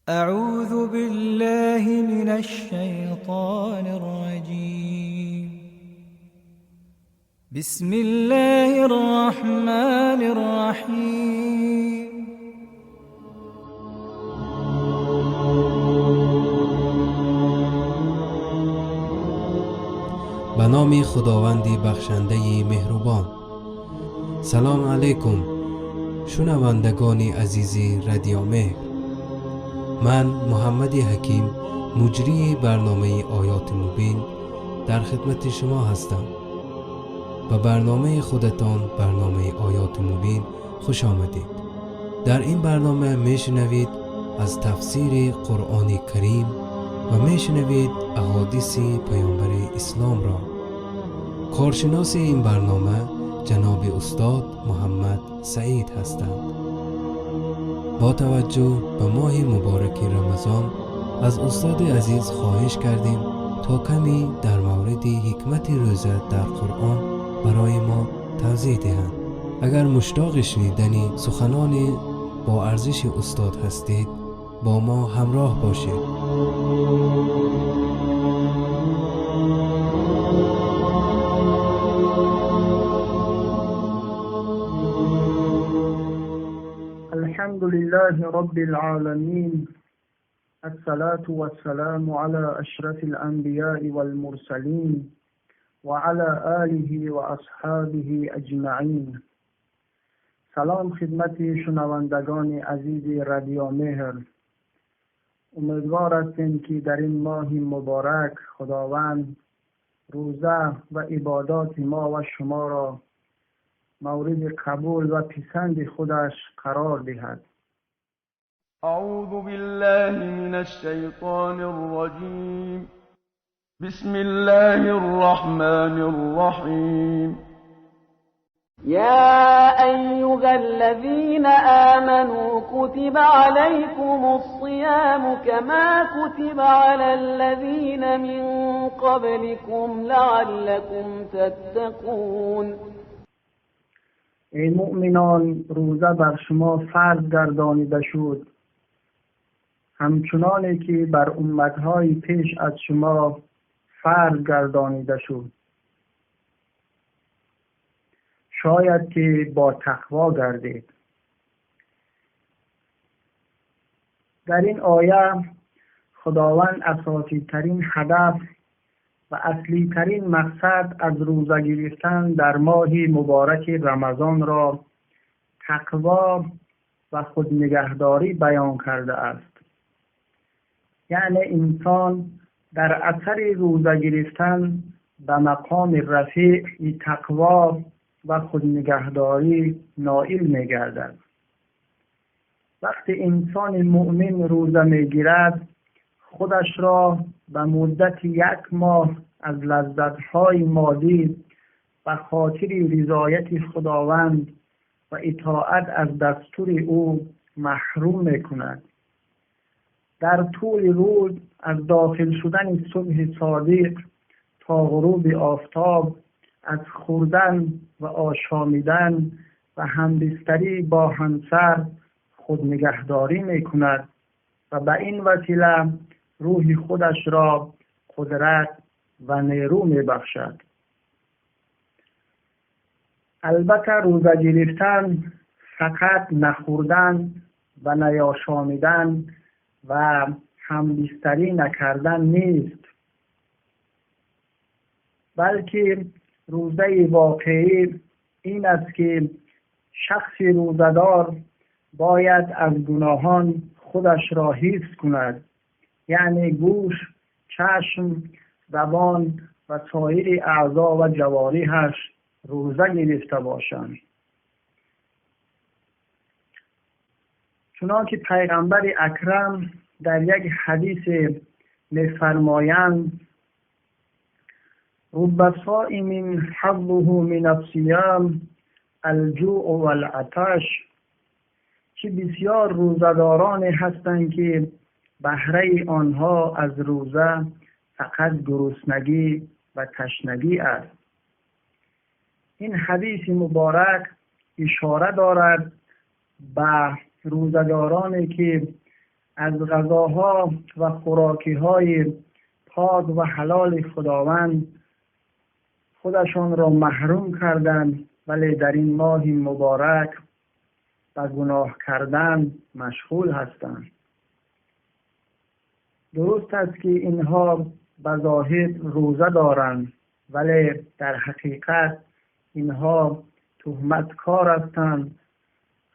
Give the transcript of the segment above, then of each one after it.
أعوذ بالله من الشيطان الرجيم. بسم الله الرحمن الرحيم. به نام خداوند بخشنده مهربان. سلام علیکم شنوندگان عزیز رادیو مهر. من محمد حکیم، مجری برنامه آیات مبین، در خدمت شما هستم. به برنامه خودتان، برنامه آیات مبین، خوش آمدید. در این برنامه میشنوید از تفسیر قرآن کریم و میشنوید احادیث پیامبر اسلام را. کارشناس این برنامه جناب استاد محمد سعید هستند. با توجه به ماه مبارک رمضان از استاد عزیز خواهش کردیم تا کمی در مورد حکمت روزه در قرآن برای ما توضیح دهند. اگر مشتاق شنیدن سخنان با ارزش استاد هستید، با ما همراه باشید. الحمد لله رب العالمين، الصلاة والسلام على أشرف الأنبياء والمرسلين وعلى آله وأصحابه أجمعين. سلام خدمت شنوندگان عزیز رادیو مهر. امیدوار هستیم که در این ماه مبارک خداوند روزه و عبادات ما و شما را مورد قبول و پسند خودش قرار دهد. اعوذ بالله من الشیطان الرجیم. بسم الله الرحمن الرحیم. یا ایها الذین آمنوا کتب علیکم الصیام کما کتب علی الذین من قبلکم لعلکم تتقون. ای مؤمنان، روزه بر شما فرض گردانیده شد، همچنانی که بر امتهای پیش از شما فرض گردانیده شد، شاید که با تقوا گردید. در این آیه خداوند اساسی ترین هدف و اصلی ترین مقصد از روزه گرفتن در ماه مبارک رمضان را تقوا و خودنگهداری بیان کرده است. یعنی انسان در اثر روزه گرفتن به مقام رفیع تقوا و خودنگهداری نائل می‌گردد. وقتی انسان مؤمن روزه می‌گیرد، خودش را به مدت یک ماه از لذت‌های مادی و خاطر رضایت خداوند و اطاعت از دستور او محروم می‌کند. در طول روز از داخل شدن صبح صادق تا غروب آفتاب از خوردن و آشامیدن و همبستری با همسر خود نگهداری می‌کند و به این وسیله روح خودش را قدرت و نیرو می‌بخشد. البته روزه گرفتن فقط نخوردن و نیاشامیدن و همبستری نکردن نیست، بلکه روزه واقعی این است که شخص روزه‌دار باید از گناهان خودش را حفظ کند، یعنی گوش، چشم، زبان و سایر اعضا و جوارحش روزه گرفته باشند. چنانکه پیغمبر اکرم در یک حدیث می‌فرمایند: رب صائم حظه من الصیام الجوع والعطش. که بسیار روزه‌داران هستند که بهره آنها از روزه فقط گرسنگی و تشنگی است. این حدیث مبارک اشاره دارد به روزه‌دارانی که از غذاها و خوراکی‌های پاک و حلال خداوند خودشان را محروم کردند، ولی در این ماه مبارک به گناه کردن مشغول هستند. درست است که اینها به ظاهر روزه دارند، ولی در حقیقت اینها تهمتکار هستند،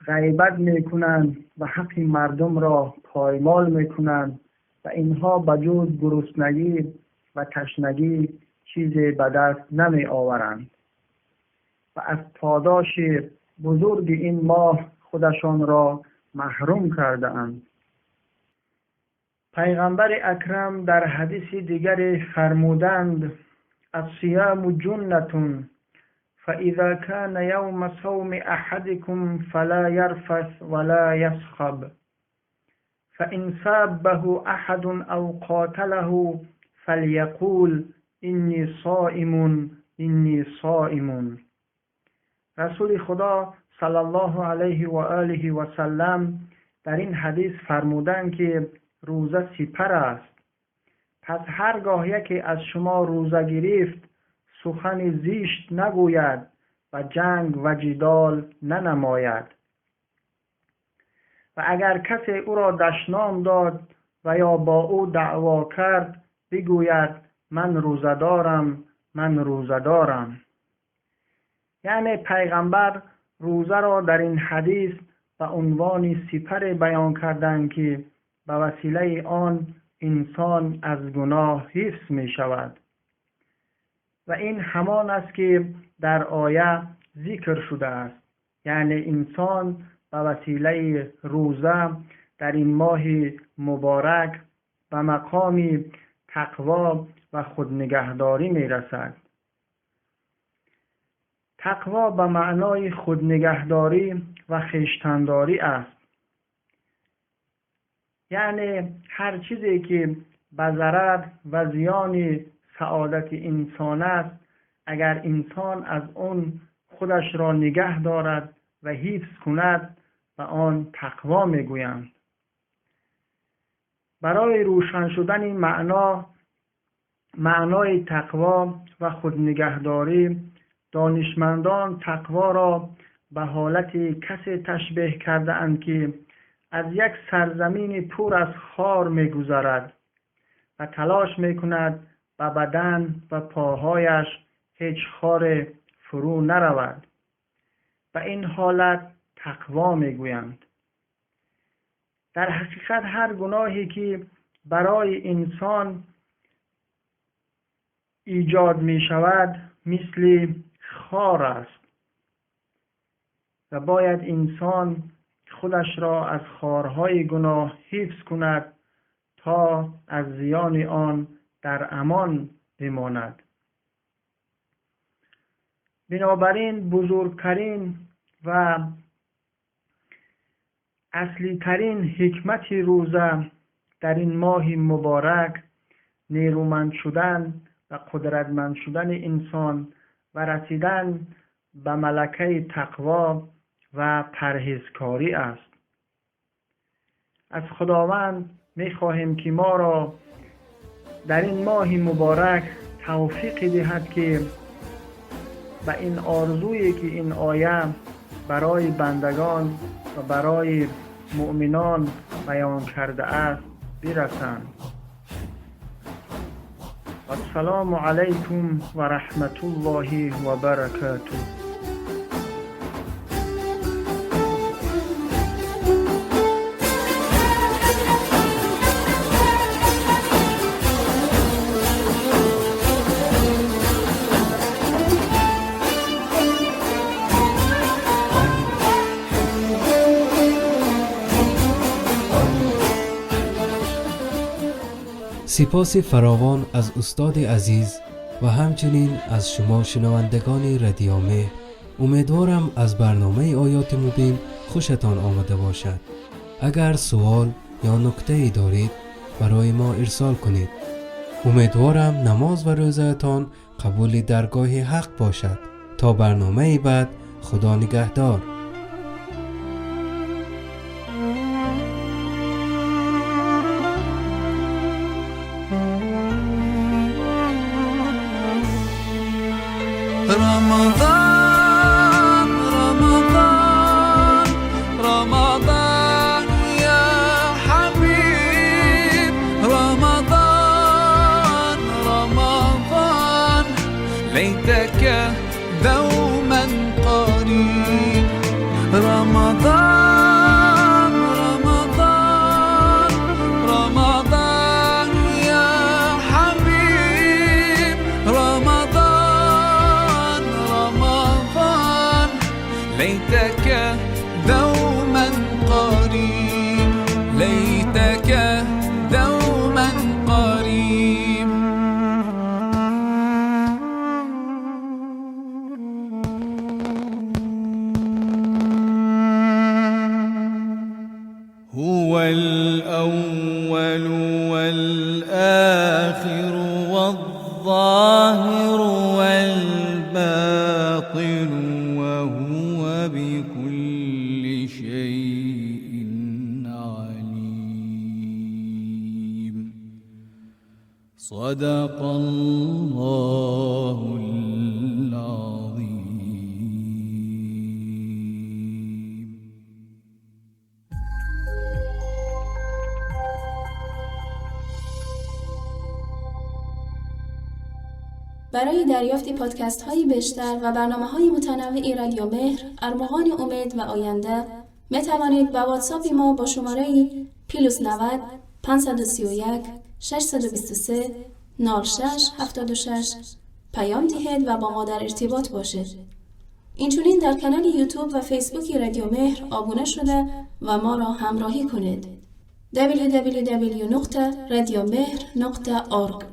غیبت میکنند و حق مردم را پایمال میکنند و اینها به جز گرسنگی و تشنگی چیزی به دست نمی آورند و از پاداش بزرگ این ماه خودشان را محروم کرده اند. پیغمبر اکرم در حدیث دیگر فرمودند: الصیام جنة فإذا كان يوم صوم أحدكم فلا يرفث ولا يصخب فإن سابه أحد أو قاتله فليقول إني صائم إني صائم. رسول خدا صلی الله علیه و آله و سلم در این حدیث فرمودند که روزه سپر است، پس هرگاه یکی از شما روزه گرفت سخن زشت نگوید و جنگ و جدال ننماید، و اگر کسی او را دشنام داد و یا با او دعوا کرد بگوید من روزه دارم، من روزه دارم. یعنی پیغمبر روزه را در این حدیث به عنوان سپر بیان کردند که به وسیله آن انسان از گناه حفظ می شود و این همان است که در آیه ذکر شده است، یعنی انسان به وسیله روزه در این ماه مبارک به مقام تقوا و خودنگهداری می رسد. تقوا به معنای خودنگهداری و خویشتنداری است، یعنی هر چیزی که به ضرر و زیان سعادت انسان است، اگر انسان از آن خودش را نگه دارد و حفظ کند به آن تقوا میگویند. برای روشن شدن این معنای تقوا و خودنگهداری، دانشمندان تقوا را به حالت کسی تشبیه کرده اند که از یک سرزمین پر از خار میگذرد و تلاش میکند به بدن و پاهایش هیچ خار فرو نرود. به این حالت تقوا میگویند. در حقیقت هر گناهی که برای انسان ایجاد می شود مثل خار است و باید انسان خودش را از خارهای گناه حفظ کند تا از زیان آن در امان بماند. بنابراین بزرگترین و اصلی ترین حکمت روزه در این ماه مبارک نیرومند شدن و قدرتمند شدن انسان و رسیدن به ملکه تقوا و پرهیزکاری است. از خداوند می‌خواهیم که ما را در این ماه مبارک توفیق دهد که به این آرزویی که این آیه برای بندگان و برای مؤمنان بیان کرده است برسند. السلام علیکم و رحمت الله و برکاته. سپاس فراوان از استاد عزیز و همچنین از شما شنوندگان رادیو مهر. امیدوارم از برنامه آیات مبین خوشتان آمده باشد. اگر سوال یا نکته‌ای دارید برای ما ارسال کنید. امیدوارم نماز و روزه‌تان قبول درگاه حق باشد. تا برنامه بعد، خدا نگهدار. رمضان رمضان رمضان يا حبيب، رمضان رمضان ليتك دوما قريب. رمضان رمضان رمضان يا حبيب، رمضان رمضان ليتك دوما قريب، ليتك دوما قريب. هو الأول والآخر والظاهر والباطن وهو بكل شيء عليم. صدق الله العظيم. برای دریافت پادکست های بیشتر و برنامه های متنوع رادیو مهر، ارمغان امید و آینده می توانید با واتساپ ما با شماره plus 90 531 623 06 76 پیام دهید و با ما در ارتباط باشید. اینچنین در کانال یوتیوب و فیسبوک رادیو مهر آبونه شده و ما را همراهی کنید. www.radiomehr.org.